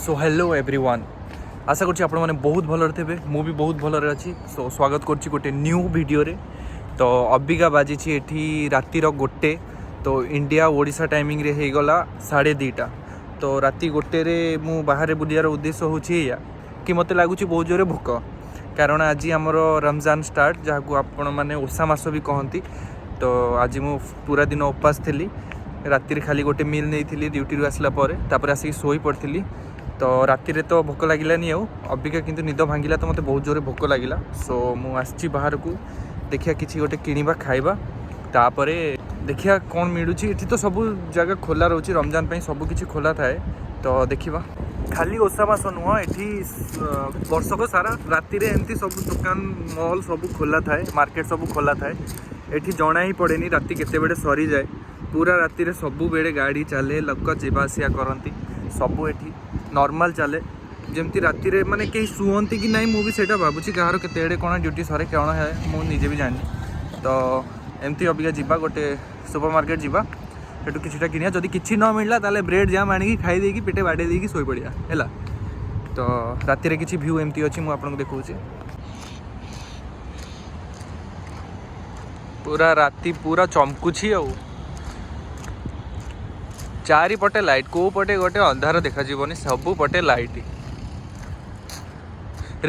Show hello everyone, ଆଶା କରୁଛି ଆପଣମାନେ ବହୁତ ଭଲରେ ଥିବେ। ମୁଁ ବି ବହୁତ ଭଲରେ ଅଛି। ସୋ ସ୍ୱାଗତ କରୁଛି ଗୋଟେ ନ୍ୟୁ ଭିଡ଼ିଓରେ। ତ ଅବିକା ବାଜିଛି ଏଠି ରାତିର 1। ତ ଇଣ୍ଡିଆ ଓଡ଼ିଶା ଟାଇମିଂରେ ହେଇଗଲା 2:30। ତ ରାତି 1ରେ ମୁଁ ବାହାରେ ବୁଲିବାର ଉଦ୍ଦେଶ୍ୟ ହେଉଛି ଏଇଆ କି ମୋତେ ଲାଗୁଛି ବହୁତ ଜୋରେ ଭୋକ, କାରଣ ଆଜି ଆମର ରମଜାନ ଷ୍ଟାର୍ଟ, ଯାହାକୁ ଆପଣମାନେ ଓଷା ମାସ ବି କହନ୍ତି। ତ ଆଜି ମୁଁ ପୁରା ଦିନ ଉପାସ ଥିଲି। ରାତିରେ ଖାଲି ଗୋଟେ ମିଲ୍ ନେଇଥିଲି ଡ୍ୟୁଟିରୁ ଆସିଲା ପରେ, ତାପରେ ଆସିକି ଶୋଇ ପଡ଼ିଥିଲି। ତ ରାତିରେ ତ ଭୋକ ଲାଗିଲାନି ଆଉ ଅବିକା କିନ୍ତୁ ନିଦ ଭାଙ୍ଗିଲା ତ ମୋତେ ବହୁତ ଜୋରେ ଭୋକ ଲାଗିଲା। ସୋ ମୁଁ ଆସିଛି ବାହାରକୁ, ଦେଖିବା କିଛି ଗୋଟେ କିଣିବା ଖାଇବା, ତାପରେ ଦେଖିବା କ'ଣ ମିଳୁଛି। ଏଠି ତ ସବୁ ଜାଗା ଖୋଲା ରହୁଛି, ରମଜାନ ପାଇଁ ସବୁ କିଛି ଖୋଲା ଥାଏ। ତ ଦେଖିବା। ଖାଲି ଓଷା ମାସ ନୁହଁ, ଏଠି ବର୍ଷକ ସାରା ରାତିରେ ଏମିତି ସବୁ ଦୋକାନ, ମଲ୍ ସବୁ ଖୋଲା ଥାଏ, ମାର୍କେଟ ସବୁ ଖୋଲା ଥାଏ। ଏଠି ଜଣା ହିଁ ପଡ଼େନି ରାତି କେତେବେଳେ ସରିଯାଏ। ପୁରା ରାତିରେ ସବୁବେଳେ ଗାଡ଼ି ଚାଲେ, ଲୋକ ଯିବା ଆସିବା କରନ୍ତି, ସବୁ ଏଠି ନର୍ମାଲ୍ ଚାଲେ। ଯେମିତି ରାତିରେ ମାନେ କେହି ଶୁଅନ୍ତି କି ନାହିଁ, ମୁଁ ବି ସେଇଟା ଭାବୁଛି। କାହାର କେତେବେଳେ କ'ଣ ଡ୍ୟୁଟି ସରେ, କ'ଣ ହୁଏ, ମୁଁ ନିଜେ ବି ଜାଣିନି। ତ ଏମିତି ଅବିକା ଯିବା, ଗୋଟେ ସୁପର ମାର୍କେଟ ଯିବା, ସେଠୁ କିଛିଟା କିଣିବା। ଯଦି କିଛି ନ ମିଳିଲା, ତାହେଲେ ବ୍ରେଡ଼୍ ଜାମ୍ ଆଣିକି ଖାଇ ଦେଇକି ପେଟେ ବାଡ଼େଇ ଦେଇକି ଶୋଇପଡ଼ିବା, ହେଲା। ତ ରାତିରେ କିଛି ଭ୍ୟୁ ଏମିତି ଅଛି, ମୁଁ ଆପଣଙ୍କୁ ଦେଖାଉଛି। ପୁରା ରାତି ପୁରା ଚମକୁଛି ଆଉ ଚାରିପଟେ ଲାଇଟ୍, କେଉଁ ପଟେ ଗୋଟେ ଅନ୍ଧାର ଦେଖାଯିବନି, ସବୁ ପଟେ ଲାଇଟ୍।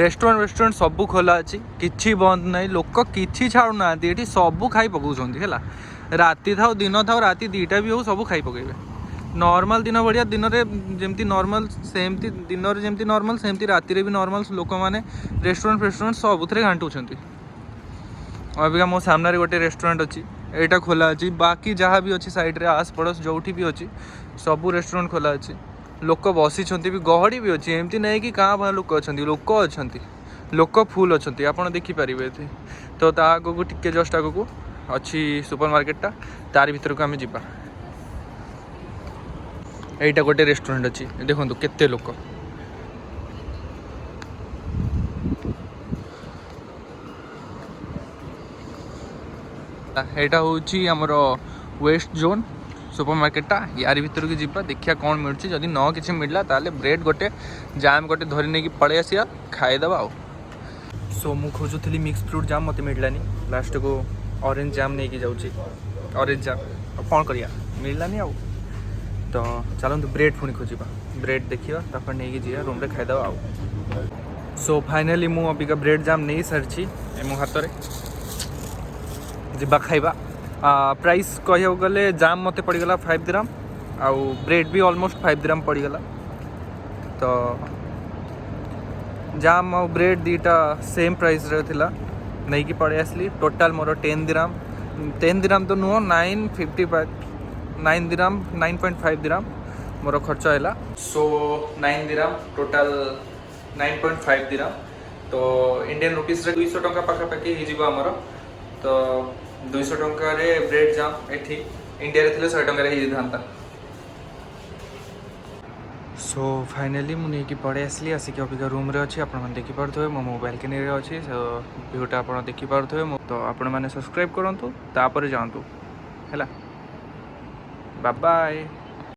ରେଷ୍ଟୁରାଣ୍ଟ ଫେଷ୍ଟୁରାଣ୍ଟ ସବୁ ଖୋଲା ଅଛି, କିଛି ବନ୍ଦ ନାହିଁ। ଲୋକ କିଛି ଛାଡ଼ୁନାହାନ୍ତି ଏଠି, ସବୁ ଖାଇ ପକାଉଛନ୍ତି, ହେଲା। ରାତି ଥାଉ ଦିନ ଥାଉ, ରାତି 2ଟା ବି ହଉ, ସବୁ ଖାଇ ପକାଇବେ। ନର୍ମାଲ ଦିନ ଭଳିଆ, ଦିନରେ ଯେମିତି ନର୍ମାଲ ସେମିତି, ଦିନରେ ଯେମିତି ନର୍ମାଲ ସେମିତି ରାତିରେ ବି ନର୍ମାଲ। ଲୋକମାନେ ରେଷ୍ଟୁରାଣ୍ଟ ଫେଷ୍ଟୁରାଣ୍ଟ ସବୁଥିରେ ଘାଣ୍ଟୁଛନ୍ତି। ଅବିକା ମୋ ସାମ୍ନାରେ ଗୋଟେ ରେଷ୍ଟୁରାଣ୍ଟ ଅଛି, ଏଇଟା ଖୋଲା ଅଛି। ବାକି ଯାହା ବି ଅଛି ସାଇଡ଼୍ରେ, ଆସ ପଡ଼ୋଶ ଯେଉଁଠି ବି ଅଛି, ସବୁ ରେଷ୍ଟୁରାଣ୍ଟ ଖୋଲା ଅଛି। ଲୋକ ବସିଛନ୍ତି ବି, ଗହଳି ବି ଅଛି। ଏମିତି ନାହିଁ କି କାଁ ଭାଁ ଲୋକ ଅଛନ୍ତି, ଲୋକ ଅଛନ୍ତି, ଲୋକ ଫୁଲ୍ ଅଛନ୍ତି, ଆପଣ ଦେଖିପାରିବେ ଏଠି। ତ ତା ଆଗକୁ ଟିକେ ଜଷ୍ଟ ଆଗକୁ ଅଛି ସୁପର ମାର୍କେଟଟା, ତାରି ଭିତରକୁ ଆମେ ଯିବା। ଏଇଟା ଗୋଟେ ରେଷ୍ଟୁରାଣ୍ଟ ଅଛି, ଦେଖନ୍ତୁ କେତେ ଲୋକ। ଏଇଟା ହେଉଛି ଆମର ୱେଷ୍ଟ ଜୋନ୍ ସୁପର ମାର୍କେଟଟା। ୟାରି ଭିତରକୁ ଯିବା, ଦେଖିବା କ'ଣ ମିଳୁଛି। ଯଦି ନ କିଛି ମିଳିଲା, ତାହେଲେ ବ୍ରେଡ଼୍ ଗୋଟେ, ଜାମ୍ ଗୋଟେ ଧରି ନେଇକି ପଳେଇ ଆସିବା, ଖାଇଦେବା ଆଉ। ସୋ ମୁଁ ଖୋଜୁଥିଲି ମିକ୍ସ ଫ୍ରୁଟ୍ ଜାମ୍, ମୋତେ ମିଳିଲାନି। ଲାଷ୍ଟକୁ ଅରେଞ୍ଜ ଜାମ୍ ନେଇକି ଯାଉଛି, ଅରେଞ୍ଜ ଜାମ୍। ଆଉ କ'ଣ କରିବା, ମିଳିଲାନି ଆଉ। ତ ଚାଲନ୍ତୁ ବ୍ରେଡ଼୍ ପୁଣି ଖୋଜିବା, ବ୍ରେଡ଼୍ ଦେଖିବା, ତାପରେ ନେଇକି ଯିବା ରୁମ୍ରେ ଖାଇଦେବା ଆଉ। ସୋ ଫାଇନାଲି ମୁଁ ଅବିକା ବ୍ରେଡ଼୍ ଜାମ୍ ନେଇ ସାରିଛି ଏ ମୋ ହାତରେ, ଯିବା ଖାଇବା। ପ୍ରାଇସ୍ କହିବାକୁ ଗଲେ ଜାମ୍ ମୋତେ ପଡ଼ିଗଲା 5 ଦିରାମ, ଆଉ ବ୍ରେଡ଼୍ ବି ଅଲମୋଷ୍ଟ 5 ଦିରାମ ପଡ଼ିଗଲା। ତ ଜାମ୍ ଆଉ ବ୍ରେଡ଼୍ ଦୁଇଟା ସେମ୍ ପ୍ରାଇସ୍ରେ ଥିଲା, ନେଇକି ପଳେଇ ଆସିଲି। ଟୋଟାଲ୍ ମୋର 10 ଦିରାମ, 10 ଦିରାମ ତ ନୁହଁ, 9.55, 9 ଦିରାମ, 9.5 ଦିରାମ ମୋର ଖର୍ଚ୍ଚ ହେଲା। So 9 dirham, total 9.5 dirham. ତ ଇଣ୍ଡିଆନ୍ ରୁପିସ୍ରେ 200 ଟଙ୍କା ପାଖାପାଖି ହେଇଯିବ ଆମର। ତ 200 ଟଙ୍କାରେ ବ୍ରେଡ଼୍ ଜାମ୍, ଏଠି ଇଣ୍ଡିଆରେ ଥିଲେ 100 ଟଙ୍କାରେ ହେଇଯାଇଥାନ୍ତା। ସୋ ଫାଇନାଲି ମୁଁ ନେଇକି ପଳେଇ ଆସିଲି, ଆସିକି ଅବିକା ରୁମ୍ରେ ଅଛି। ଆପଣମାନେ ଦେଖିପାରୁଥିବେ ମୋ ମୋ ବାଲକୋନିରେ ଅଛି, ସୋ ଭିୟୁଟା ଆପଣ ଦେଖିପାରୁଥିବେ। ତ ଆପଣମାନେ ସବସ୍କ୍ରାଇବ୍ କରନ୍ତୁ, ତାପରେ ଯାଆନ୍ତୁ, ହେଲା। ବାଏ।